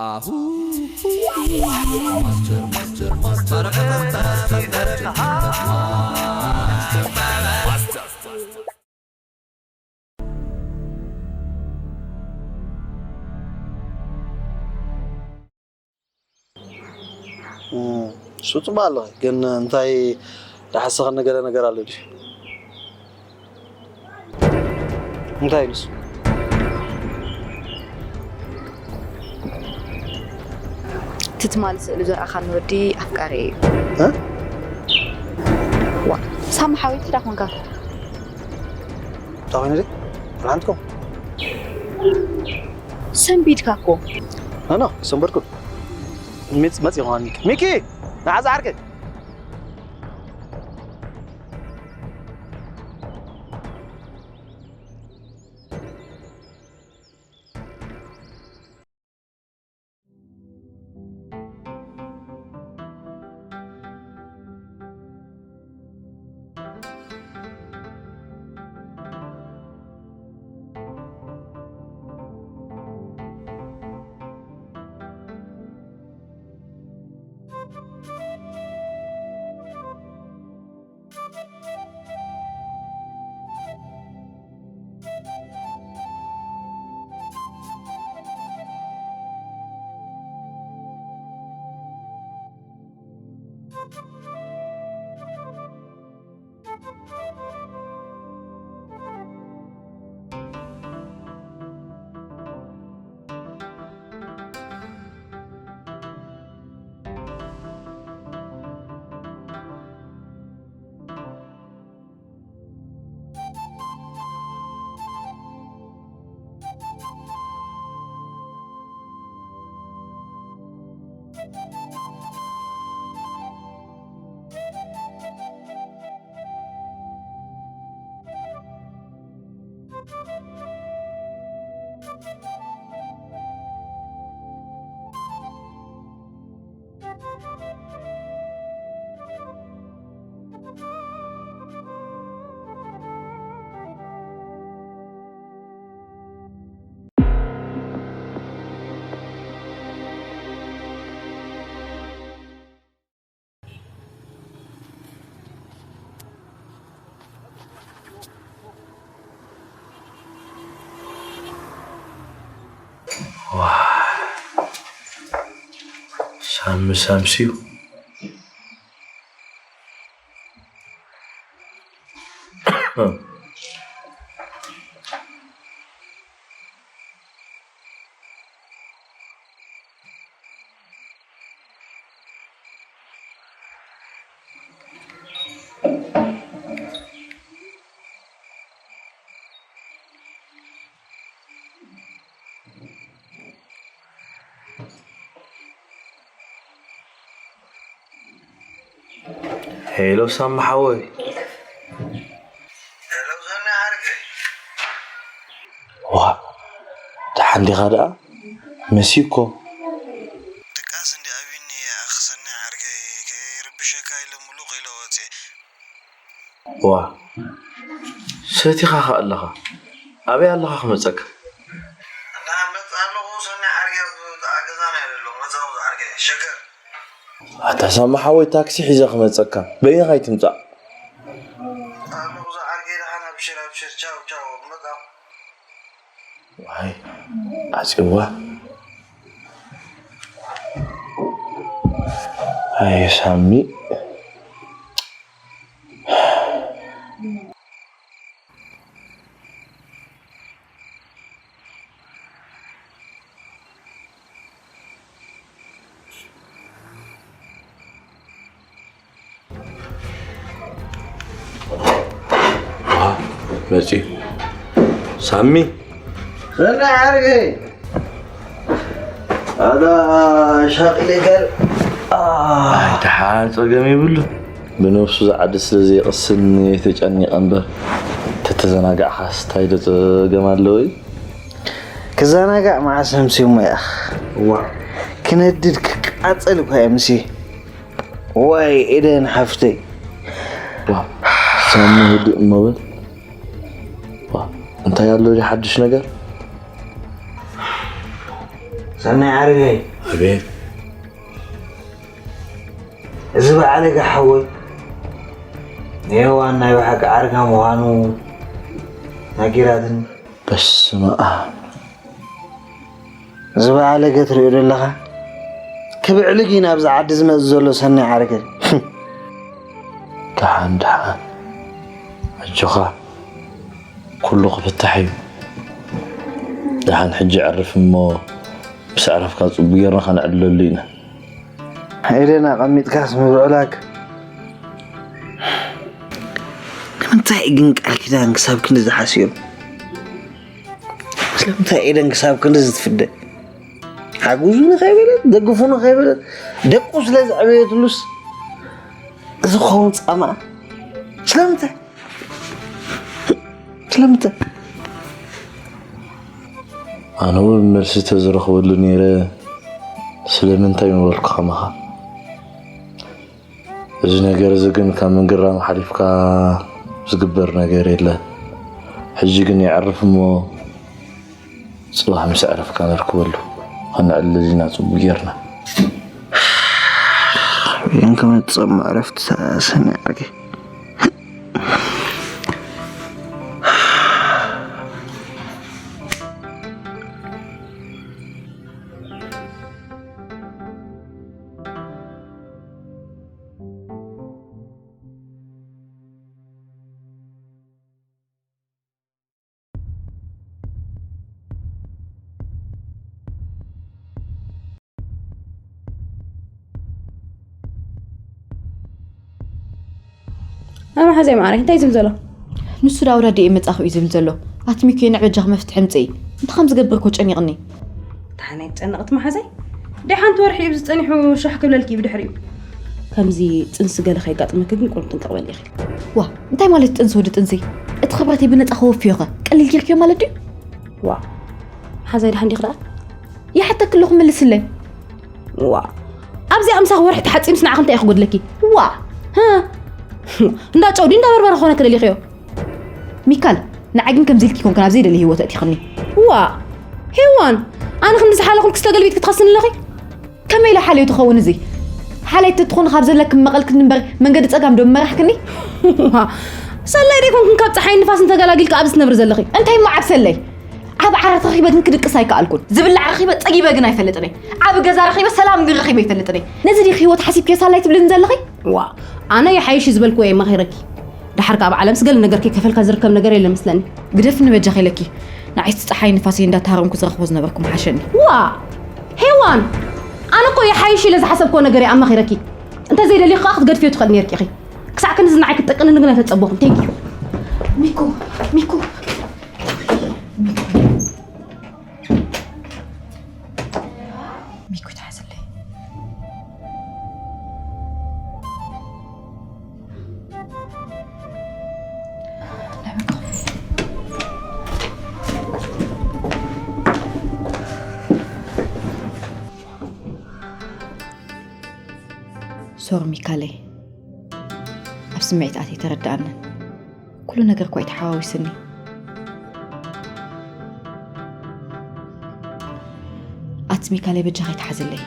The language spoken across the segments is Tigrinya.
ኣሁ እሱ ጽቡቅ ኣለኺ፣ ግን እንታይ ዝሓሰኸ ነገረ ነገር ኣሎ ድዩ? እንታይ ንሱ? እቲ ትማሊ ስእሊ ዘርኣኻኒ ወዲ ኣፍቃሪ እዩ። እ? ዋ ሳሚ ሓወይ እንታይ ደኣ ኮንካ? እንታይ ኮይኑ ድዩ? ብርሃንትኩም? ሰንቢድካ እኮ። ኖ ኖ ሰንበድኩ። ሚጽ መጽ ይኾን ሚኪ። ሚኪ! ንዓዛ ዓርከይ። ሳሚ ሳምሲዩ ሄሎ ሳሚ ሓወይ። ዋ ደሓን ዲኻ ደኣ? መሲኮ። ድቃስ እንዲ ኣቢኒ ኣኽሰኒ ዓርከይ ከይርብሸካ ኢለ ሙሉቕ ኢለ ወፅየ። ዋ ሰቲኻ ኸኣ ኣለኻ። ኣበይ ኣለኻ ክመጸካ? ኣና መጽእ ኣለኹ ሰኒ ዓርከይ ኣብ ገዛና እየ ዘለኹ መጽእ ኣለኹ ዓርከይ ሸገር። ኣታ ሳሚ ሓወይ ታክሲ ሒዘ ክመጸካ በይንኻ ኣይትምጻእ። ኣለኹ ዝዓርከይ ደሓን ኣብሽር ኣብሽር ቻው ቻው መጽእ ኣለኹ። ዋይ ዓጽዋ ኣየ ሳሚ። መፂ ሳሚ ሰናይ ዓርከይ ኣታ ሻቂለይ ጋር ኣይተሓ ፀገም የብሉ። ብነብሱ ዝዓዲ ስለ ዘይቕስን እየ ተጨኒቐ እምበር ተተዘናጋዕኻስ እንታይ ዶ ፀገም ኣለዎ እዩ? ክዘናጋዕ መዓስ ኣምስዩሞ ያኽ። ዋ ክነድድ ክቃጸል እኳ እየ ምሲ። ዋይ ኤደን ሓፍተይ። ዋ ሳሚ ህድእ እሞ በል። ዋ እንታይ ኣሎ ድዩ ሓድሽ ነገር? ሰናይ ዓረገይ፣ ኣቤት። እዚ በዓለገ ሓወይ ንሄዋን ናይ ብሓቂ ዓርካ ምዃኑ ነጊራትኒ። በስመ ኣብ። እዚ በዓለገ ትሪኦ ዘለኻ ክብዕልግ እዩ ናብዚ ዓዲ ዝመጽእ ዘሎ። ሰናይ ዓረገ፣ ደሓን ደሓን፣ ኣጆኻ፣ ኩሉ ክፍታሕ እዩ። ደሓን ሕጂ ዕርፍ እሞ፣ ምስ ዕረፍካ ጽቡቅ ጌርና ከነዕልለሉ ኢና። ኤደን ኣቐሚጥካስ ምብዕላግ። ንምንታይ ግን ቃል ኪዳን ክሳብ ክንዲ ዝሓስዮ? ስለምንታይ ኤደን ክሳብ ክንዲ ዝትፍደ? ሓግዙኒ ከይበለት፣ ደግፉኒ ከይበለት፣ ደቁ ስለ ዘዕበየትሉስ እዚ ክኸውን ጻማ? ስለምንታይ? ስለምንታይ? ኣነ እውን መልሲ ተዝረኽበሉ ነይረ፣ ስለምንታይ ምበልኩ ከማኻ። እዚ ነገር እዚ ግን ካብ ምንግራም ሓሊፍካ ዝግበር ነገር የለ። ሕጂ ግን የዕርፍ እሞ፣ ጽባሕ ምስ ዕረፍካ ነርክበሉ። ከነዕልል ኢና ጽቡቅ ጌርና። እየን ክመጽእ እሞ ዕረፍቲ ሰ-፣ ሰናይ ዓርኪ። ኣነ ሓዘይ ማዕረይ እንታይ ዝብል ዘሎ? ንሱ ዳ ኣውራዲ እየ መጻኹ እዩ ዝብል ዘሎ። ኣቲ ሚኪ ንዕ በጃኺ መፍትሒ ምጽኢ። እንታይ ከም ዝገብር እኮ ጨኒቕኒ። ደሓን ኣይትጨነቕ እቲ መሓዘይ። ደሓንቲ ወርሒ እዩ ዝጸኒሑ ሻሕ ክብለልኪ እዩ ብድሕሪኡ። ከምዚ ጥንሲ ገለ ከይጋጥመኪ ግን ቁሩብ ጥንቅቕ በሊ ኢኺ። ዋ፣ እንታይ ማለት ጥንሲ ወዲ ጥንሲ? እቲ ክብረተይ ብነጻ ክወፍዮ ኸ ቀሊል ጌርክዮ ማለት ድዩ? ዋ፣ መሓዘይ ደሓን ዲኺ ደኣ? ይሓተኪ ኣለኹ መልስለይ። ዋ፣ ኣብዚኣ ምሳኺ ወርሒ ተሓጺምስ ንዓኺ እንታይ እዩ ክጎድለኪ? ዋ፣ ህ፣ እንዳ ጨው ድዩ እንዳ በርበረ ክኾነኪ ደሊኽዮ? ሚካል፣ ንዓይ ግን ከምዚ ኢልኪ ኮንክን ኣብ ዘይደሊ ህይወት ኣእቲኽኒ። ዋ፣ ሄዋን፣ ኣነ ክንዲ ዝሓለኹልኪ ዝተገልቢጥኪ ትኸስኒ ኣለኺ? ከመይ ኢለ ሓልዮ ትኸውን እዚ? ሓላይ ተትኾኒ ካብ ዘለኪ መቐልክኒ እምበር መንገዲ ጸጋም ዶ መራሕክኒ? ዋ፣ ሰላይ ደይኮንክን ካብ ጸሓይ ንፋስ እንተገላጊልኪ ኣብዚ ትነብሪ ዘለኺ? እንታይ እሞ ዓብ ሰለይ? ዓብ ዓራት ረኺበ ግን ክድቅስ ኣይከኣልኩን። ዝብላዕ ረኺበ ጸጊበ ግን ኣይፈልጥን እየ። ዓብ ገዛ ረኺበ ሰላም ግን ረኺበ ኣይፈልጥን እየ። ነዚ ዲኺ ህይወት ሓሲብክዮ ሳላይ ትብልኒ ዘለኺ? ዋ፣ ኣነ ይሓይሽ ዝበልክዎ እየ መኺረኪ። ደሓር ከኣ ኣብ ዓለምስ ገለ ነገር ከይከፈልካ ዝርከብ ነገር የለ መስለኒ። ግደፍኒ በጃኺ ኢለኪ። ንዓይስ ጸሓይ ንፋሰይ እንዳተሃረምኩ ዝረኽቦ ዝነበርኩ ምሓሸኒ። ዋ፣ ሄዋን፣ ኣነ እኮ ይሓይሽ ኢለ ዝሓሰብክዎ ነገር እየ ኣማኺረኪ። እንተ ዘይደልዩ ከኣ ክትገድፍዮ ትኽእል ነይርኪ ኢኺ። ክሳዕ ክንድዚ ንዓይ ክትጠቅንኒ ግን ኣይተጸበኹን። ቴንክ ዩ። ሚኩ፣ ሚኩ። ሚኩ ተሓዘለይ። ሶሪ ሚካለይ፣ ኣብ ስምዒት ኣትየ ተረድኣኒ። ኩሉ ነገር እኳ እዩ ተሓዋዊስኒ። ኣቲ ሚካለይ በጃኻ ይትሓዘለይ።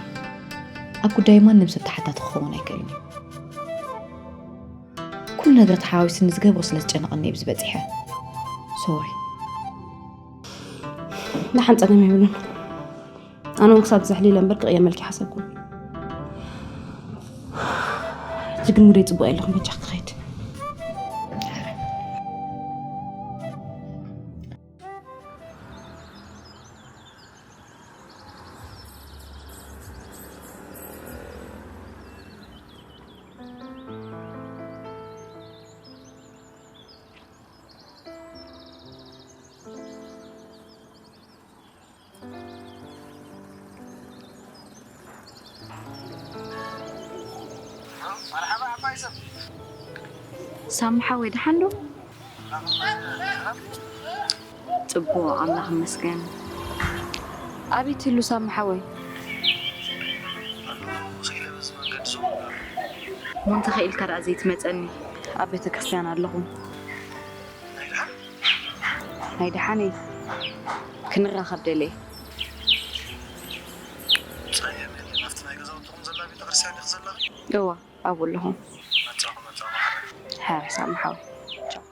ኣብ ጉዳይ ማንም ሰብ ተሓታቲ ክኸውን ኣይክእልን እዩ። ኩሉ ነገር ተሓዋዊስኒ ዝገብሮ ስለ ዝጨነቐኒ እዩ ኣብዚ በጺሐ። ሶሪ። ደሓን ጸገም የብሉን። ኣነ እውን ክሳብ ዘሕሊለ እምበር ክቕየመልኪ ሓሰብኩ። ሕጂ ግን ሙደይ ጽቡቕ የለኹም፣ በጃ ክትኸይድ። ሳሚ ሓወይ፣ ደሓን ዶ? ጽቡቕ፣ ኣምላኽ ይመስገን። ኣበይ ትህሉ ሳሚ ሓወይ? እሞ እንተኽኢልካ ደኣ ዘይትመጸኒ? ኣብ ቤተ ክርስቲያን ኣለኹ። ናይ ደሓን እየ። ክንራኸብ ደልየ። ሰኒኽ ዘለኺ? እዋ፣ ኣብኡ ኣለኹ። መጻኹ፣ መጻኹ፣ ሓራይ። ሓራይ፣ ሳሚ ሓወይ። ቻው።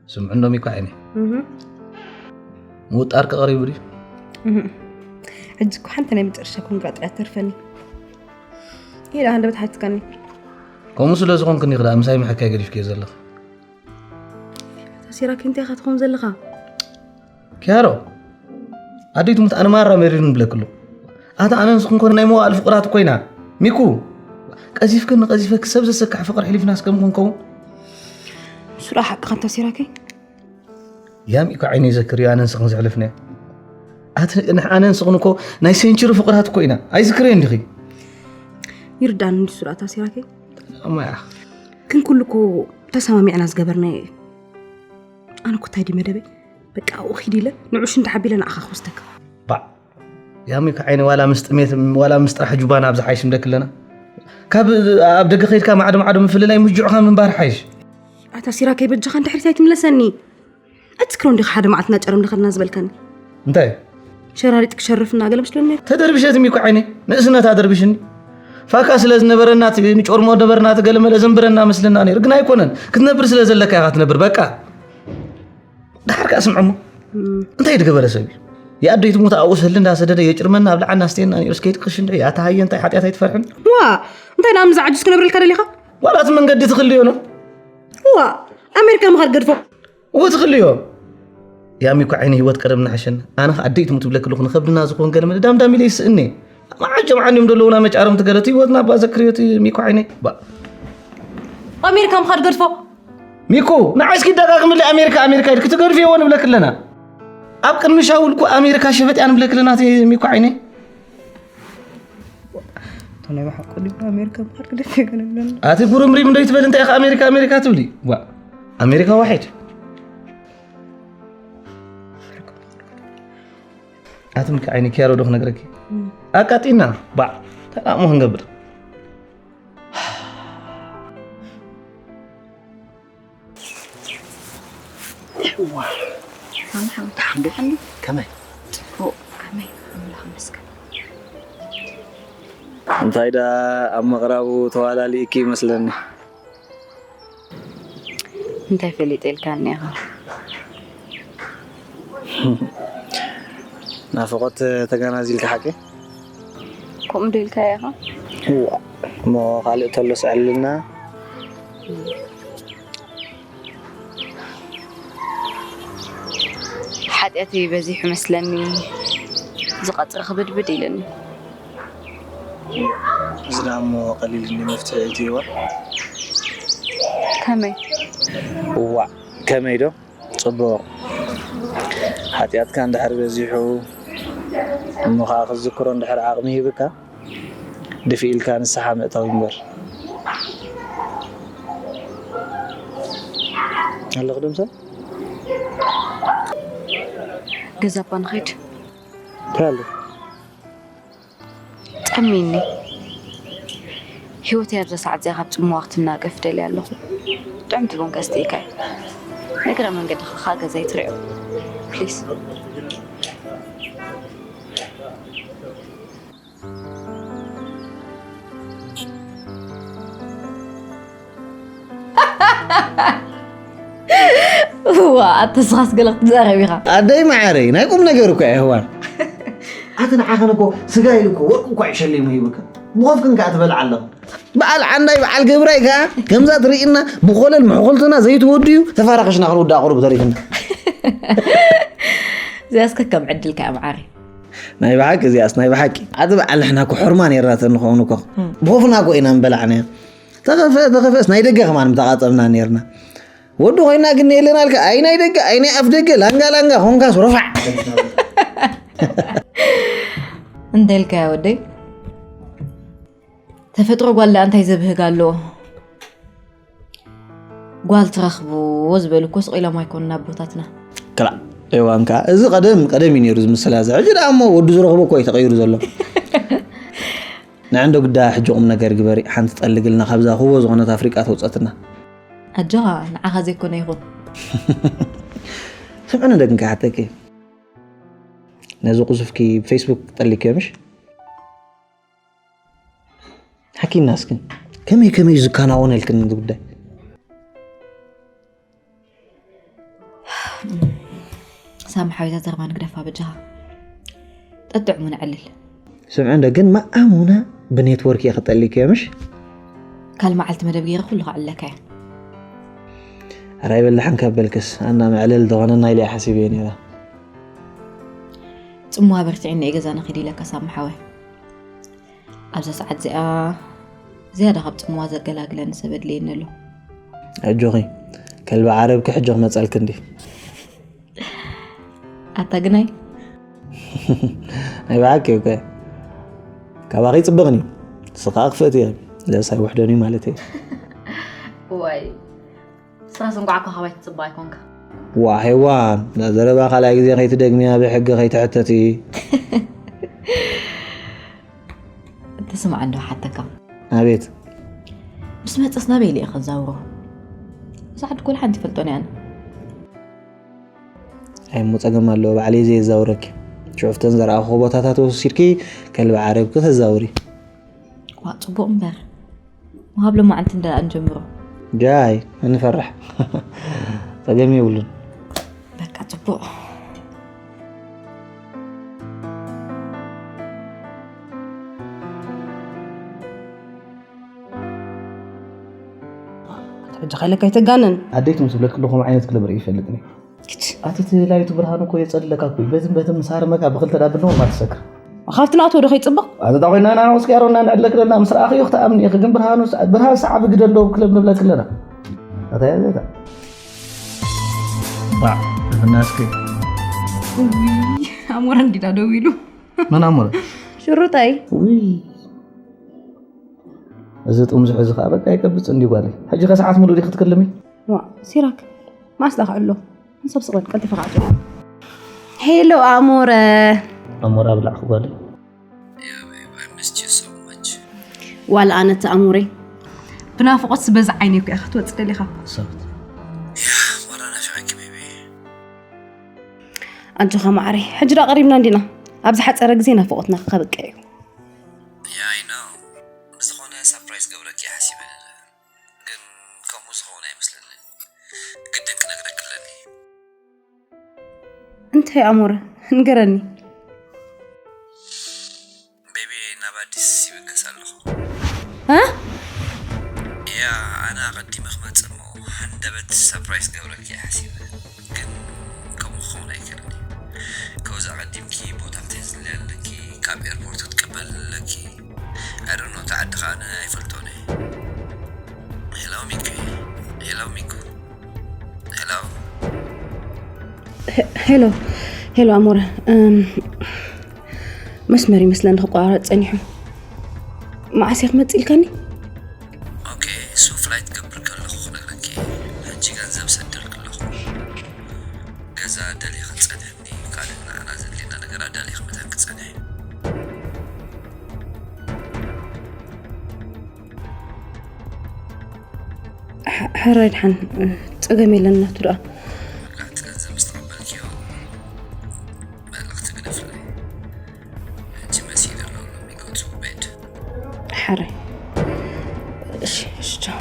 ስምዑ እንዶ ሚኮ ዓይነይ። እህ። ምውጣር ቀሪቡ ድዩ? እህ። ሕጂ እኮ ሓንቲ ናይ መጨረሻ ኮንግራ ጥራይ ተርፈኒ። ይሄ ደኣ ሃንደበት ሓትካኒ። ከምኡ ስለ ዝኾንክኒ ክዳ ምሳይ ምሕካይ ገዲፍክዮ ዘለኽ። ታሲራኪ እንታይ ኢኻ ትኸውን ዘለኻ? ኪያሮ፣ ኣደይ ትሙት ኣነ ማራ መሪሩኒ ብለክሉ። ኣታ ኣነ ንስኹም ኮነ ናይ መዋእል ፍቑራት ኮይና። ሚኩ፣ ቀዚፍክኒ ቀዚፈኪ ሰብ ዘሰካሕ ፍቕሪ ሕሊፍናስ ከም ክንከውን። ንሱ ደኣ ሓቅኻ እንተ ሲራከይ። ያ ሚኩ ዓይነይ ዘክርዮ ኣነ ንስኽን ዘሕለፍናዮ። ኣቲ ንሕ-፣ ኣነ ንስኽን እኮ ናይ ሴንቹሪ ፍቕራት እኮ ኢና። ኣይዝክረዮን ዲኺ? ይርዳኒ ንሱ ደኣ ታሲራከይ። ኣማያ። ግን ኩሉ እኮ ተሰማሚዕና ዝገበርናዮ እዩ። ኣነ እኮ እንታይ ድዩ መደበይ? በቃ ኣብኡ ኺድ ኢለ ንዑ ሽንዲ ሓቢለ ንዓኻ ክወስደካ። ባዕ። ያሚ ከዓይኒ ዋላ ምስ ጥሜት ዋላ ምስ ጥራሕ ጁባና ኣብ ዝሓይሽ እንደክለና። ካብ ኣብ ደገ ኸይድካ ማዕዶ ማዕዶ ምፍልላይ ምጅዑኻ ምንባር ሓይሽ። ኣታ ሲራከይ በጃኻ እንድሕሪት ኣይትምለሰኒ። ኣትክሮ እንዲኻ ሓደ መዓልትና ጨረም ደኸልና ዝበልካኒ። እንታይ? ሸራሪጥ ክሸርፍና ገለ መስለኒ። ተደርብሸት ሚኮ ዓይኒ ንእስነት ኣደርብሽኒ። ፋካ ስለ ዝነበረና እቲ ንጮርሞ ነበርና እቲ ገለ መለ ዘንብረና መስልና ነይሩ። ግን ኣይኮነን። ክትነብር ስለ ዘለካ ኢኻ ትነብር። በቃ። ደሓር ከኣ ስምዐሞ። እም። እንታይ ድገበረ ሰብ እዩ? የኣደይ ትሙት ኣብኡ ሰሊ እንዳሰደደ የጭርመና ኣብ ልዓና ኣስተየና ነይሩ። እስከ ይትቅሽ እንድዒ ኣታ ሃየ እንታይ ሓጢኣት ኣይትፈርሕን? ዋ፣ እንታይ ደኣ ምዛ ዓጁዝ ክነብረልካ ደሊኻ? ዋላ እቲ መንገዲ ትኽልዮ ነው። ዋ፣ ኣሜሪካ ምኻድ ገድፎ። እወ ትኽልዮ። ያሚ እኮ ዓይኒ ህይወት ቀደም ንሓሸና። ኣነ ኸኣ ኣደይ ትሙት ብለክ ኣለኹ ንኸብድና ዝኾን ገለ መለ ዳምዳም ኢለ ይስእኒ። መዓጀም ዓንዮም ዘለዉና መጫረምቲ ገለት ህይወትና እባ ዘክርዮ እቲ ሚኮ ዓይነይ። ባ። ኣሜሪካ ምኻድ ገድፎ። ሚኩ፣ ንዓይ እስኪ ደጋግምለይ ኣሜሪካ፣ ኣሜሪካ ኢልኪ ትገድፍዮ ንብለክ ኣለና። ኣብ ቅድሚ ሻውል እኮ ኣሜሪካ ሸፈጥያ ንብለክ ኣለና እቲ ሚኩ ዓይነይ። እቶም ናይ ብሓቁ ድዩ ኣሜሪካ ምኻድ ገድፍዮ ገለ ኣለና? ኣቲ ጉርምሪም እንዶ ይትበል እንታይ ኢኻ ኣሜሪካ፣ ኣሜሪካ ትብሊ? ዋ፣ ኣሜሪካ ዋሒድ። ኣቲ ሚኩ ዓይነይ ኪያሮ ዶ ክነግረኪ? እም። ኣቃጢና፣ ባዕ፣ ተላእሞ ክንገብር። እዋ። ማማ ሓወይ፣ ደሓን ዶ? ከመይ? ጽቡቕ፣ ከመይ? ኣምላኽ ይመስገን። እንታይ ደኣ ኣብ ምቕራቡ ተዋላሊእኪ ይመስለኒ። እንታይ ፈሊጠ ኢልካኒ ኢኻ? ናፍቖት ተጋናዚልካ ሓቂ? ከምኡ ዶ ኢልካዮ ኢኻ? እዋ፣ እሞ ካልእ ተሎ ስዐልና። ሓጢኣተይ በዚሑ መስለኒ፣ ዝቐጽረ ክብድብድ ኢለኒ። እዚ ደኣ እሞ ቀሊል እንዲ መፍትሒ እዩ ትይዋ? ከመይ? እዋእ፣ ከመይ ዶ? ጽቡቕ። ሓጢኣትካ እንድሕር በዚሑ፣ እሞ ኸኣ ክትዝክሮ እንድሕር ዓቕሚ ሂብካ፣ ድፍእ ኢልካ ንስሓ ምእታው እምበር። ኣለኹ ዶ ምሳይ? ገዛ እባ ንኸይድ። እንታይ ኣሎ? ጠሚኒ። ህይወተይ ኣብዛ ሰዓት እዚኣ ካብ ጽምዋ ክትናገፍ ደልየ ኣለኹ። ጥዕምቲ ቡን ከስትየካ እየ። ንእግረ መንገድኻ ከኣ ገዛይ ትሪኦ። ፕሊስ። እዋ፣ ኣታ ስኻስ ገለ ክትዛረብ ኢኻ። ኣደይ መዓረይ፣ ናይ ቁም ነገር እኮ እያ ህዋን። ኣቲ ንዓኽን እኮ ስጋ ኢሉ እኮ ወርቂ እኮ እዩ ሸሊሙ ሂቡካ። ብኾፍክን ከኣ ትበልዓ ኣለኽን። በዓል ዓንዳይ፣ በዓል ገብራይ ከኣ ከምዛ ትርእይና ብኾለል ምሕኹልትና ዘይትወድዩ ተፋራኸሽና ክንውዳእ ቁሩብ ተሪፍና። እዚኣስ ከከም ዕድልካ እያ መዓረይ። ናይ ብሓቂ እዚኣስ ናይ ብሓቂ። ኣቲ በዓል ንሕና እኮ ሕርማ ነይርና ተንኸውን እኮ። እም። ብኾፍና እኮ ኢና ምበላዕናዮ። ተኸፍአ ተኸፍአስ ናይ ደገ ከማን ምተቓጸብና ነይርና። ወዲ ኮይና ግን የለናልካ፣ ኣይ ናይ ደገ፣ ኣይ ናይ ኣፍ ደገ፣ ላንጋ ላንጋ፣ ኾንካስ ሮፋዕ። እንተ ኢልካዮ ወደይ፣ ተፈጥሮ ጓል ደኣ እንታይ ዘብህግ ኣለዎ? ጓል ትረኽቡ ዝበሉ እኮ ስቕ ኢሎም ኣይኮኑን ኣቦታትና። ክላእ፣ እዋን ከኣ፣ እዚ ቀደም፣ ቀደም እዩ ነይሩ ዝምስል፣ እዚ ሕጂ ደኣ እሞ ወዲ ዝረኽቦ እኮ እዩ ተቐይሩ ዘሎ። ንዕንዶ ግዳ ሕጂ ቁም ነገር ግበሪ፣ ሓንቲ ጠልግልና ካብዛ ኩቦ ዝኾነት ኣፍሪቃ ተውጸትና። ኣጆኻ፣ ንዓኻ ዘይኮነ ይኹን። ስምዕኒ፣ ደግ እንካ ሓተኪ፣ ነዚ ቁሱፍኪ ብፌስቡክ ጠሊክዮ ምሽ? ሓኪና እስኪ፣ ከመይ ከመይ እዩ ዝከናወነልክን እዚ ጉዳይ? ሳሚ ሓወይ፣ እዛ ዘረባ ንግደፋ በጃኻ። ጠጥዕሙ ነዕልል። ስምዒ እንዶ፣ ግን መኣሙና ብኔትወርክ እየ ክጠሊክ እየ፣ ምሽ? ካል መዓልቲ መደብ ገይረ ኩሉ ከዕልለካ እየ። ኣራይ በላሓን ካብ በልክስ፣ ኣና መዕለል ዝኾነ ናይ ኢለያ ሓሲብ እየ ነይረ። ጽምዋ በርትዒ፣ ንኤ ገዛና ኺድ ኢለካ ሳሚ ሓወይ። ኣብዛ ሰዓት እዚኣ ዝያዳ ካብ ጽምዋ ዘገላግለኒ ሰብ ኣድልየኒ ኣሎ። ኣጆኺ፣ ከልቢ ዓረብኪ ሕጂ ክመጻልኪ እንዲ። ኣታ ግናይ። ናይ ብሓቂ እኮ። ካባኺ ይጽብቕኒ። ንስኻ ክፍእቲ እየ። ለሳይ ውሕደኒ ማለት እየ። ዋይ። ንስኻስ እንቋዕ እኮ ካባይ ትጽባእ ኣይኮንካ። ዋ ሄዋን፣ እዛ ዘረባ ካልኣይ ግዜ ከይትደግምያ፣ ብሕጊ ከይትሕተቲ። እንተ ስማዕ እንዶ ሓተካ። ኣቤት። ምስ መጸስ ናበይ ኢለ እየ ከዛውሮ? እዛ ዓዲ ኮላ ሓንቲ ይፈልጦን እየ ኣነ። ኣይ እሞ ጸገም ኣለዎ፣ ባዕለይ ዘየዛውረኪ። ሽዑፍተን ዘረኣኹ ቦታታት ወሲድኪ ከልቢ ዓረብኪ ተዛውሪ። ዋ፣ ጽቡቕ እምበር። ወሃብ ሎማዓንቲ እንዳ እንጀምሮ። ጃይ፣ እንፈርሕ። ጸገም የብሉን። በቃ ጽቡቕ። ሕጂ ከይለካ ኣይተጋነን። ኣደይቱ ምስ ብለኪ ኣለኹ ዓይነት ክለብ ርኢ ይፈልጥኒ። ኣቲ እቲ ላይቱ ብርሃን እኮ የጸልለካ እኮ እዩ። በዝን በትን ምስ ሃረመካ ብክልተ ዳብል ነው ማለት ሰክር። ካብቲ ናቱ ወደ ከይጽብቕ? ኣቲ ዳኾይና ኢና ንወስኪ ያሮና ንዕድለክ ደልና ምስ ረኣኽዮ ክትኣምኒ ኢኺ። ግን ብርሃኑ ስ-፣ ብርሃን ሰዓቢ ግደ ኣለዎ ክለብ ንብለክ ኣለና። ኣታ ያዘታ። ባዕ፣ እናስኪ። ውይ፣ ኣሞራ እንዲዳ ደው ኢሉ። መን ኣሞራ? ሽሩጣይ። ውይ። እዚ ጥምዙ ሕዚ ኸዓ በቃ ይቀብጽ እንዲ ጓለይ። ሕጂ ከ ሰዓት ሙሉእ ዲኺ ክትክልሚ? ዋ፣ ሲራክ፣ ማስዳ ክዕሎ። ንሰብ ስቕ በል፣ ቀልጢፈ ክዓጾ። ሄሎ ኣሞረ። ኣሞራ ብላዕኪ ጓለይ። Yeah, babe, I missed you so much. ዋላ ኣነ እቲ ኣሞረይ። ብናፍቖት ዝበዝሕ ዓይኒ እኮ ኢኻ ክትወጽእ ደሊኻ። ሶፍት። Yeah፣ ማራ ናፊቐኪ፣ ቤቢ። ኣጆኻ መዓረይ፣ ሕጂ ዳ ቀሪብና እንዲና። ኣብ ዝሓጸረ ግዜ ናፍቖትና ክኸብቅዕ እዩ። Yeah, I know። ብዝኾነ ሰርፕራይዝ ገብረኪ ሓሲበ ነይረ። ግን ከምኡ ዝኸውን ኣይመስለንን። ግድን ክነግረኪ ኣለኒ። እንታይ ኣሞረ? ንገረኒ። ቤቢ፣ ናብ ኣዲስ ይብገስ ኣለኹ። እ? ያ፣ ኣነ ኣቐዲመ ክመጽእ እሞ ሃንደበት ሰርፕራይዝ ገብረኪ እየ ሓሲበ። ግን ከምኡ ክኸውን ኣይክእልን እዩ። ካብዚ ኣቐዲምኪ ቦታ ክትሕዝለይ ኣለኪ፣ ካብ ኤርፖርት ክትቅበልኒ ኣለኪ። I don't know፣ እቲ ዓዲ ከኣ ኣነ ኣይፈልጦን እየ። ሄሎ ሚኪ፣ ሄሎ ሚኩ፣ ሄሎ። ሄ-፣ ሄሎ፣ ሄሎ ኣሞረ፣ እም፣ መስመር ይመስለኒ ክቋረጽ ጸኒሑ። መዓስ እየ ክመጽእ ኢልካኒ? ኦኬ፣ እሱ ፍላይት ክገብር ከለኹ ክነግረኪ። ሕጂ ገንዘብ ሰደልኪ ኣለኹ። ገዛ ደሊኺ ክጸንሕኒ፣ ካልእ ንዓና ዘድልየና ነገር ኣዳሊኺ ክመታኪ ክጸንሕ። ሐ-፣ ሕራይ ድሓን፣ ጸገም የለን ናቱ ደኣ። መብላዕቲ ገንዘብ ምስ ተቐበልክዮ መልእኽቲ ግደፍለይ። ሕጂ መሲሉ ኣሎ፣ let me go to bed። ሕራይ። እሺ፣ እሺ፣ ቻው።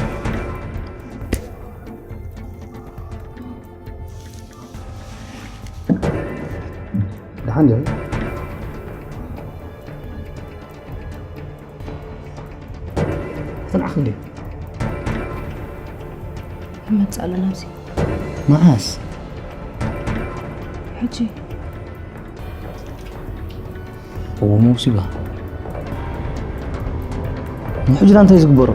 ደሓን ዲኺ? ተንዓኺ እንዴ? ይመጽእ ኣሎ ናብዚ። መዓስ? ሕጂ። እዎ፣ መውሲባ። ንሕጂ ዳ እንታይ ዝግበሮ?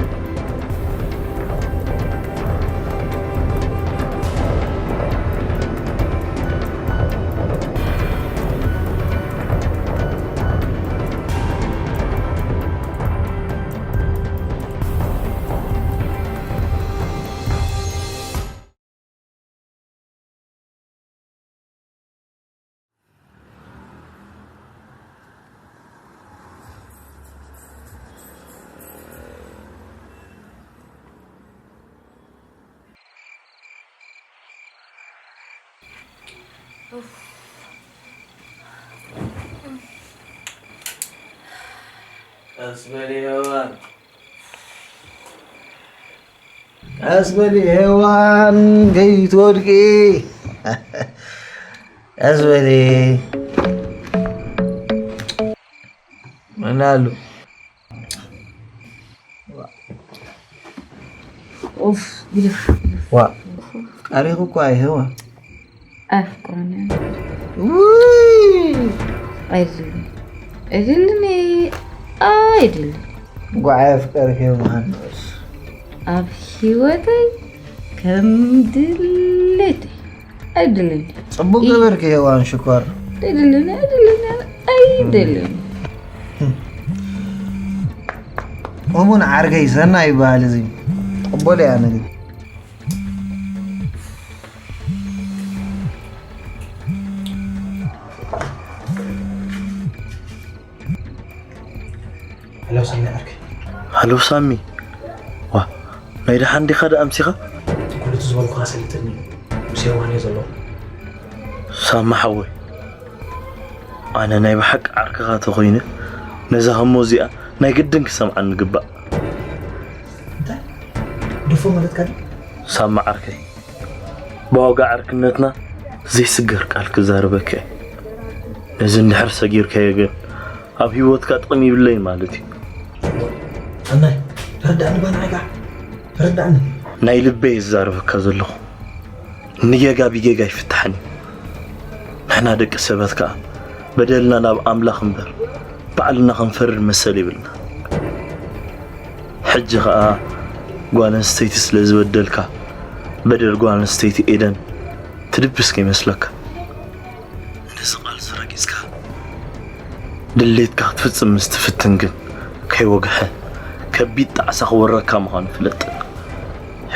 ቀስ በሊ ሄዋን፣ ቀስ በሊ ሄዋን፣ ከይትወድቂ። ቀስ በሊ። መን ኣሎ? ኡፍ፣ ግድፍ። ዋ፣ ቀሪኹ እኮ ኣይህዋ። ኣፍቅረኒ። ውይ! ኣይድልን። ኣይድልን፣ ኣይድልን። ጓዓይ ኣፍቀርኪ ምዃን ንእስ። ኣብ ህይወተይ ከም ድሌተይ። ኣይድልን። ጽቡቅ ኢ- ገበርኪ ሄዋን ሽኮር። ኣይድልን፣ ኣይድልን፣ ኣይድልን። እሙን ዓርከይ ሰናይ ይበሃል እዚ። ተቐበሎ እያ ነግሪ። ሄሎ ሳሚ ዓርከይ። ሃሎ ሳሚ። ዋ፣ ናይ ደሓን ዲኻ ደኣ ኣምሲኻ? ኩሉ እቲ ዝበልኩኻ ሰሊጥኒ እዩ። ምስ ሄዋን እየ ዘለኹ። ሳሚ ሓወይ፣ ኣነ ናይ ብሓቂ ዓርክኻ ተኾይነ፣ ነዛ ህሞ እዚኣ ናይ ግድን ክሰምዓኒ ግባእ። እንታይ? ደፎ ማለትካ ድዩ? ሳሚ ዓርከይ፣ ብዋጋ ዓርክነትና ዘይስገር ቃል ክዛረበካ እየ። ነዚ እንድሕር ሰጊርካዮ ግን፣ ኣብ ህይወትካ ጥቕሚ ይብለይን ማለት እዩ። ሰናይ፣ ተረዳእኒ፣ ባንዓይ ከዓ ተረዳእኒ። ናይ ልበይ እዛረበካ ዘለኹ። ንጌጋ ብጌጋ ኣይፍታሕን እዩ። ንሕና ደቂ ሰባት ከዓ በደልና ናብ ኣምላኽ እምበር ባዕልና ክንፈርድ መሰል የብልና። ሕጂ ከዓ ጓል ኣንስተይቲ ስለ ዝበደልካ በደል ጓል ኣንስተይቲ ኤደን ትድብስ ከይመስለካ። ነዚ ቃልሲ ረጊጽካ ድሌትካ ክትፍጽም ምስ ትፍትን ግን፣ ከይወግሐ ከቢድ ጣዕሳ ክወረካ ምዃኑ ፍለጥ።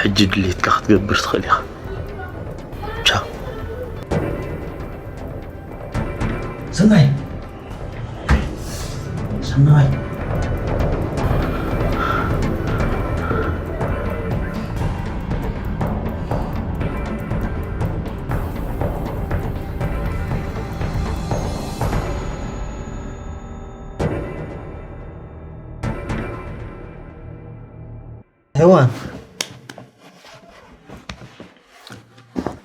ሕጂ ድሌትካ ክትገብር ትኽእል ኢኻ። ቻው። ሰናይ! ሰናይ! ሄዋን፣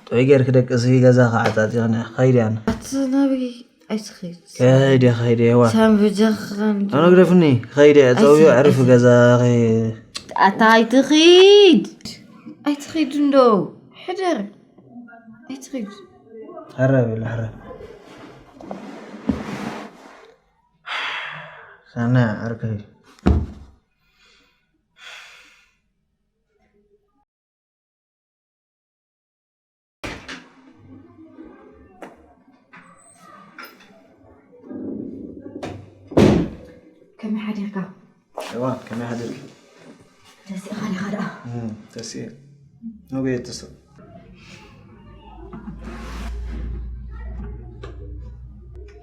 ጥዑይ ጌርኪ ደቅሲ፣ ገዛ ከዓ ዓጣጢቕኒ። ከይድ እየ ኣነ። ኣቲ ናበይ ኣይትኸይድ። ከይድ እየ፣ ከይድ እየ፣ ሄዋን። ሳም ብጃኻ እንዶ። ኣነ ግደፍኒ፣ ከይድ እየ። ፀውዮ ኣይትኸይድ፣ ዕርፊ ኣይትኸይድ። ገዛ፣ ከይ- ኣታ ኣይትኸይድ። ኣይትኸይድ እንዶ። ሕደር። ኣይትኸይድ። ሕረ በል፣ ሕረ። ሳና፣ ዓርከይ። ከመይ ሓዲርካ? እዋን፣ ከመይ ሓዲርኪ? ተሲእኻ ዲኻ ደኣ? እም፣ ተሲኤ። ኖቤ ተስእ።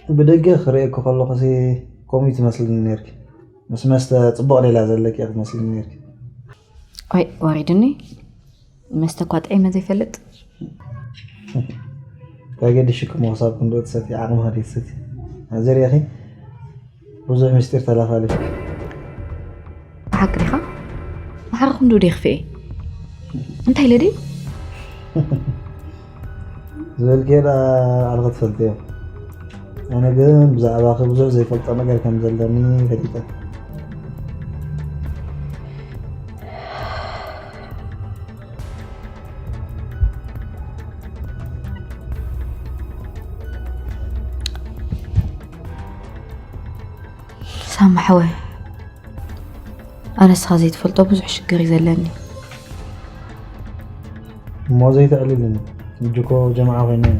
ብደገ ክርእየኪ ከለኹሲ ከምኡ ትመስልኒ ነይርኪ። ምስ መስተ ጽቡቕ ሌላ ዘለኪ እያ ትመስልኒ ነይርኪ። ዋይ፣ ወሪድኒ። መስተ እኳ ጥዒመ ዘይፈልጥ። እንታይ ገዲሽኪ እሞ ክሳብ ክንድኡ ትሰትዪ፣ ዓቕምኺ ደይትሰትዪ። ኣብዚ ርኢኺ ብዙሕ ምስጢር ተላፋሊፍኪ። ብሓቂ ዲኻ? ማዕረ ክንድኡ ድየ ክፍኤ? እንታይ ኢለ ድየ? ዝበልክዮ ደኣ ባዕልኺ ትፈልጥዮ። ኣነ ግን ብዛዕባኺ ብዙሕ ዘይፈልጦ ነገር ከም ዘለኒ ፈሊጠ። ሳሚ ሓወይ፣ ኣነ ንስኻ ዘይትፈልጦ ብዙሕ ሽግር እዩ ዘለኒ። እሞ ዘይተዕልልኒ፣ ሕጂ እኮ ጀምዓ ኮይነ እየ።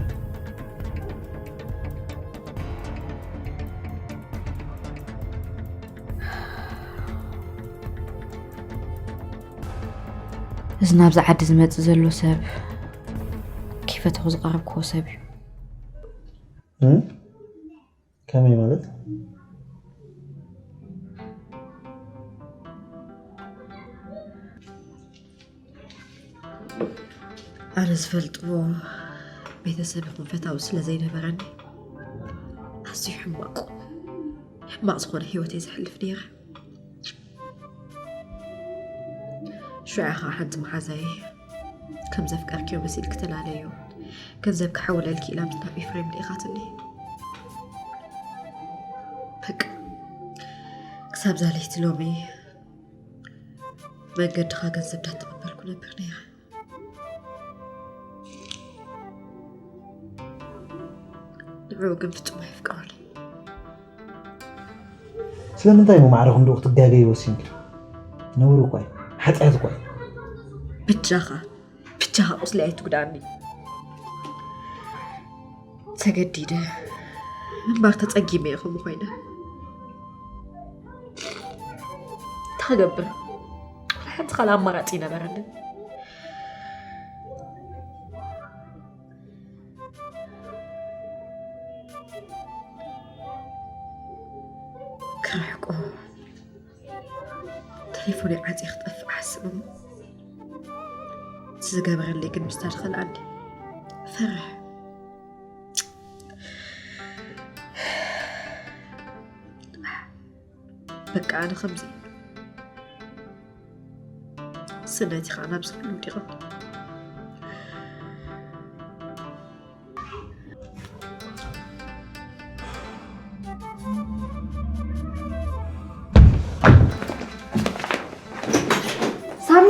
እዚ ናብዚ ዓዲ ዝመጽእ ዘሎ ሰብ፣ ከይፈተኹ ዝቐረብክዎ ሰብ እዩ። እም? ከመይ ማለት? ኣነ ዝፈልጥዎ ቤተሰብ ይኹን ፈታዊ ስለ ዘይነበረኒ ኣዝዩ ሕማቕ ሕማቕ ዝኾነ ህይወት እየ ዘሕልፍ ነይረ። ሽዑ ኢኻ ሓንቲ መሓዛይ ከም ዘፍቀርክዮ መሲልኪ ተላለዮ ገንዘብ ክሓውለልኪ ኢላ ምስ ናብ ኤፍሬም ልኢኻትኒ። በቃ ክሳብ ዛለይቲ ሎሚ መንገድኻ ገንዘብ እንዳተቐበልኩ ነብር ነይረ። ንዕኡ ግን ፍጹም ኣየፍቅሮን እዩ። ስለምንታይ እሞ ማዕረ ክንድኡ ክትጋገይ ወሲንኪ? ነውሪ እኳ እዩ፣ ሓጢኣት እኳ እዩ። ብጃኻ ብጃኻ ቁስሊ ኣይትጉዳኒ። ተገዲደ እምበር ተጸጊመ እየ ከምኡ ኮይነ። እንታይ ክገብር? ሓንቲ ካልእ ኣማራጺ ይነበረኒ። ክርሕቆ ተሌፎነይ ዓጽየ ክጠፍእ ሓስብ እሞ እቲ ዝገበረለይ ግን ምስታ ዝኸልኣኒ ፈርሕ። በቃ ኣነ ከምዚ ስነቲ ከዓ ናብዚ ኩሉ ውዲቐ። ሳሚ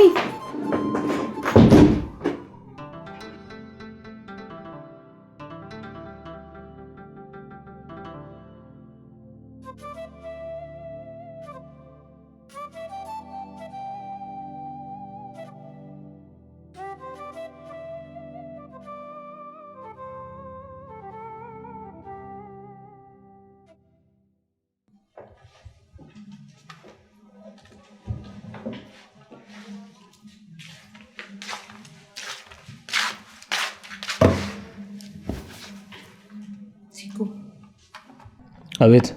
ኣቤት።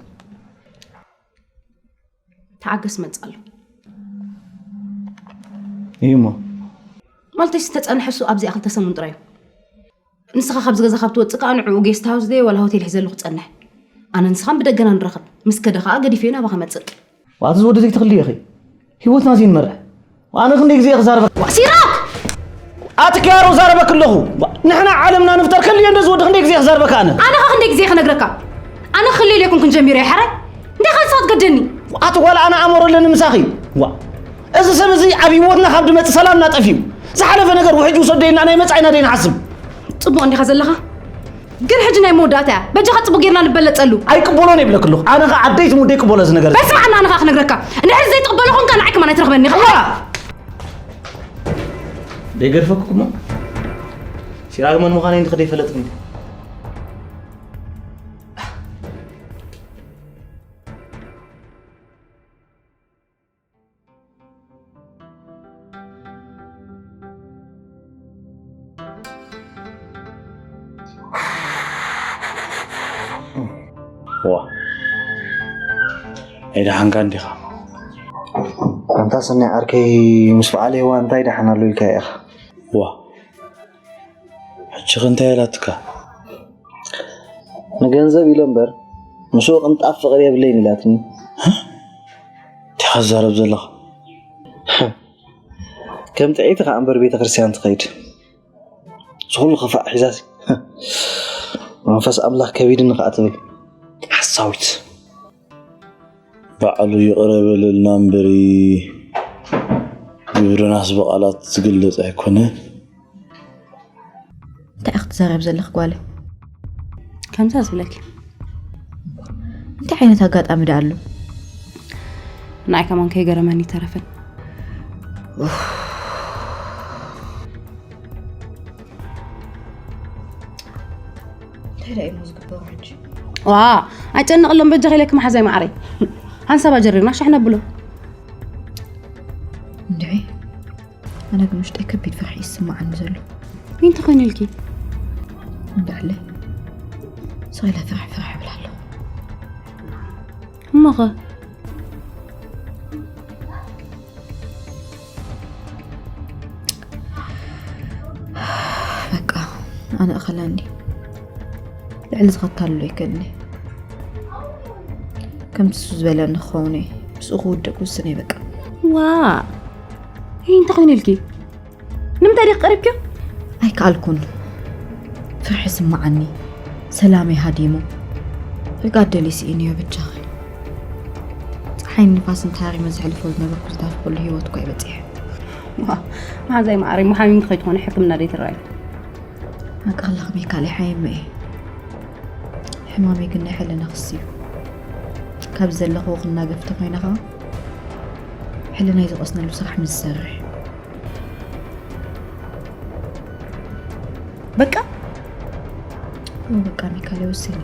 ተዓገስ መጽእ ኣሎ። እዩ እሞ ማለተይ ዝተጸንሐ እሱ ኣብዚኣ ክልተ ሰሙን ጥራይ እዩ። ንስኻ ካብዚ ገዛ ካብ ትወጽእ ከኣ ንዕኡ ጌስት ሃውስ ደየ ዋላ ሆቴል ሒዘሉ ክጸንሕ። ኣነ ንስኻን ብደገና ንራኸብ። ምስ ከደ ከኣ ገዲፈዮ ናባኻ መጽእ። ዋት ዝወደ ዘይትኽልዮ ኢኺ። ህይወትና ዘይንመርሕ። ኣነ ክንደይ ግዜ ክዛረበካ። ሲራክ! ኣቲ ኪያሮ ዛረበክ ኣለኹ። ንሕና ዓለምና ንፍጠር ከልዮ እንደ ዝወዲ ክንደይ ግዜ ክዛረበካ ኣነ። ኣነ ኸ ክንደይ ግዜ ክነግረካ? ኣነ ክልል የኩንኩን ጀሚረ ሓራይ። እንታይ ኻልሳት ገደኒ? ኣቲ ጓል ኣነ ኣእምሮ ኣለኒ ምሳኺ። ዋ። እዚ ሰብ እዚ ኣብ ህይወትና ካብ ድመጽእ ሰላምና ጠፊኡ። ዝሓለፈ ነገር ውሕጅ ውሰዶ ኢልና ናይ መጻኢና ደይንሓስብ። ጽቡቕ እንዲኻ ዘለኻ። ግን ሕጂ ናይ መወዳእታ እያ። በጃኻ ጽቡቕ ጌርና ንበለጸሉ። ኣይቅበሎን እየ ይብለክ ኣለኹ። ኣነ ኸ ዓደይ ትሙደይ ቅበሎ እዚ ነገር። በስማዕ ኣነ ኸ ክነግረካ። እንድሕር ዘይትቕበሎ ኾንካ ንዓይ ከማን ኣይትረኽበኒ ኢኻ። ደይገድፈኩ እሞ ሲራግ መን ምዃነይ እንድኸ ደይፈለጥክኒ። ዋ ኣይደሓንካ እንዲኻ። ኣንታ ሰናይ ዓርከይ ምስ በዓል ሄዋ እንታይ ደሓን ኣሎ ኢልካ ኢኻ። ዋ ሕጂ ኸ እንታይ ኣላትካ? ንገንዘብ ኢለ እምበር ምስኡ ቅንጣብ ፍቕሪ የብለይን ኢላትኒ። እንታይ ትዛረብ ዘለኻ? ከም ጥዕይቲ ከኣ እምበር ቤተ ክርስቲያን ትኸይድ። ዝኹሉ ክፋእ ሒዛሲ መንፈስ ኣምላኽ ከቢድኒ ከኣ ትብል ሓሳዊት። ባዕሉ ይቕረ በለልና እምበሪ ግብርናስ ብቓላት ዝግለጽ ኣይኮነ። እንታይ ክትዛረብ ዘለኽ ጓለ? ከምዛ ዝብለኪ እንታይ ዓይነት ኣጋጣሚ ዳ ኣሎ? ንዓይ ከማን ከይገረመኒ ተረፈን። እንታይ ዳ እዩ ዝግበሩ ሕጂ? ዋ ኣይጨነቕሎም በጃ ኸይለኪ መሓዛይ ማዓረይ። ሓንሳባ ጀሪርና ሻሕ ነብሎ። እንድዒ ኣነ ግን ውሽጠይ ከቢድ ፍርሒ ይስማዓኒ ዘሎ። እንታይ ኮይኑ ኢልኪ? እንድዕለይ ስቕ ኢለ ፍርሕ ፍርሕ እብል ኣለኹ። እሞኸ? በቃ ኣነ እኸለኒ ልዕሊ ዝኸታሉ ኣይከልኒ። ከምቲ እሱ ዝበለኒ ክኸውን እየ። ምስኡ ክውድእ ክውስን እየ በቃ። ዋ፣ ይህ እንታይ ኮይኑ ኢልኪ? ንምንታይ ዲኺ ቀሪብኪዮ? ኣይከኣልኩን። ፍርሒ ስምዓኒ። ሰላመይ ሃዲሙ። ርጋድ ደልየ ስኢነዮ ብጃኺ። ፀሓይን ንፋስን ተሃሪመ ዘሕልፎ ዝነበርኩ ዝዳፍቀሉ ህይወት እኳ እየ በፂሐ። ዋ፣ መሓዛይ መዓረይ፣ ሓሚምኪ ከይትኾኒ ሕክምና ደይትረኣይ? ኣቃላኽ ሚካል ይሓይመ እየ። ሕማመይ ግን ናይ ሕልና ክሲ እዩ። ካብ ዘለኽዎ ክናገፍ ተኾይነ ኸዓ ሕልናይ ዝቐስነሉ ስራሕ ምስ ዝሰርሕ። በቃ? እዎ በቃ ሚካል፣ ወሲነ።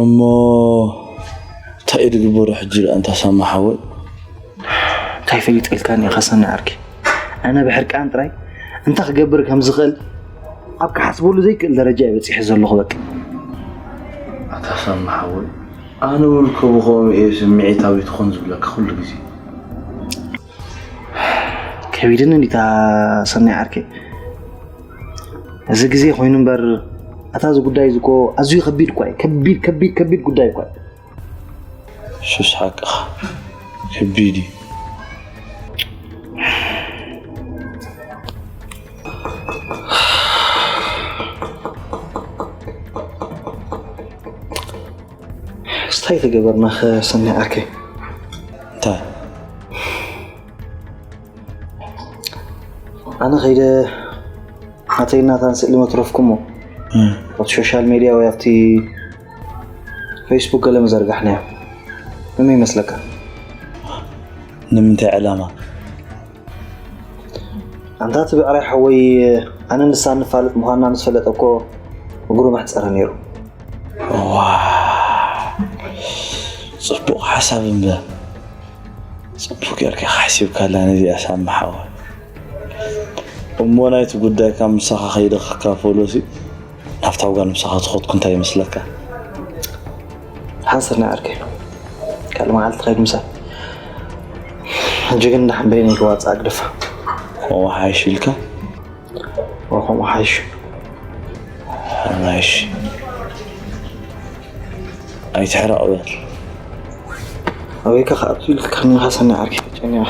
እሞ እንታይ እዩ ዝግበሮ ሕጂ ደኣ እንታ ሳማ ሓወይ? እንታይ ፈሊጠልካኒ ኢኻ ሰኒ ዓርኪ? ኣነ ብሕርቃን ጥራይ እንታይ ክገብር ከም ዝኽእል ኣብ ክሓስበሉ ዘይክእል ደረጃ እየ በጺሐ ዘለኹ በቃ። ኣታ ሳማ ሓወይ፣ ኣነ እውን እኮ ብኸምኡ እየ ስምዒታዊ ትኾን ዝብለካ ኩሉ ግዜ። ከቢድኒ እንዲታ ሰኒ ዓርኪ። እዚ ግዜ ኮይኑ እምበር፣ ኣታ እዚ ጉዳይ እዚ እኮ ኣዝዩ ከቢድ እኳ እዩ። ከቢድ፣ ከቢድ፣ ከቢድ ጉዳይ እኳ እዩ። ሱስ ሓቅኻ። ከቢድ እዩ። እስታይ ተገበርና ኸ ሰኒ ዓርከይ? እንታይ? ኣነ ኸይደ ናተይ ናታን ስእሊ መትረፍኩሞ። እም። ኣብቲ ሶሻል ሜድያ ወይ ኣብቲ ፌስቡክ ገለ ምዘርጋሕናዮ። ንምንታይ ይመስለካ? ንምንታይ ዕላማ? ኣንታ እቲ ብዕራይ ሓወይ ኣነ ንሳ ንፋለጥ ምዃንና ምስ ፈለጠ እኮ እግሩ መሕጸረ ነይሩ። ዋ፣ ጽቡቕ ሓሳብ እምበር። ጽቡቕ ጌርካ ኢኻ ሓሲብካላ ነዚኣ ሳሚ ሓወይ። እሞ ናይቲ ጉዳይ ካብ ምሳኻ ከይደ ክካፈሎሲ ናብታ ጓል ምሳኻ ዝኸድኩ እንታይ ይመስለካ? ሓንሳብ ናይ ዓርከይ ካልእ መዓልቲ ኸይድ ምሳይ። ሕጂ ግን ደሓን በይነይ ክዋፅእ ኣግድፋ። ከምኡ ሓይሽ ኢልካ? ዋ፣ ከምኡ ሓይሽ። ሓይሽ። ኣይትሕረቕ በል። ኣበይካ ከኣ ኣብቲ ኢልካ ከኒኻ ሰኒ ዓርከይ ተጨኒቐ።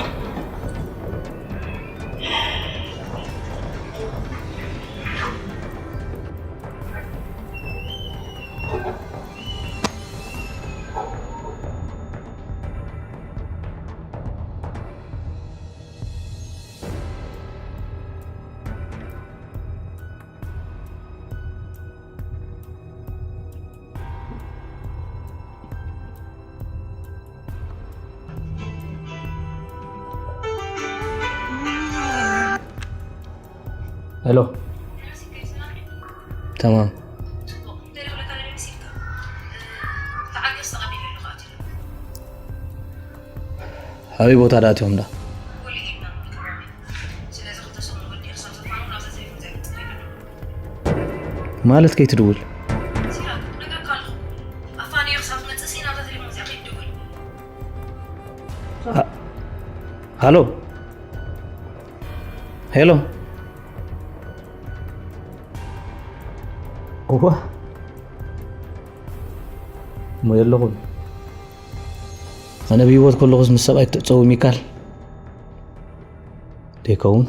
ሄሎ። ተማም። ኣበይ ቦታ ደኣ ኣትዮም ዳ? ማለት ከይትድውል? ሃ-፣ ሃሎ? ሄሎ? እዋ፣ እሞ የለኹን። ኣነ ብህይወት ከለኹስ ምስ ሰብኣይ ትዕጸዊ ሚካል ደይከውን።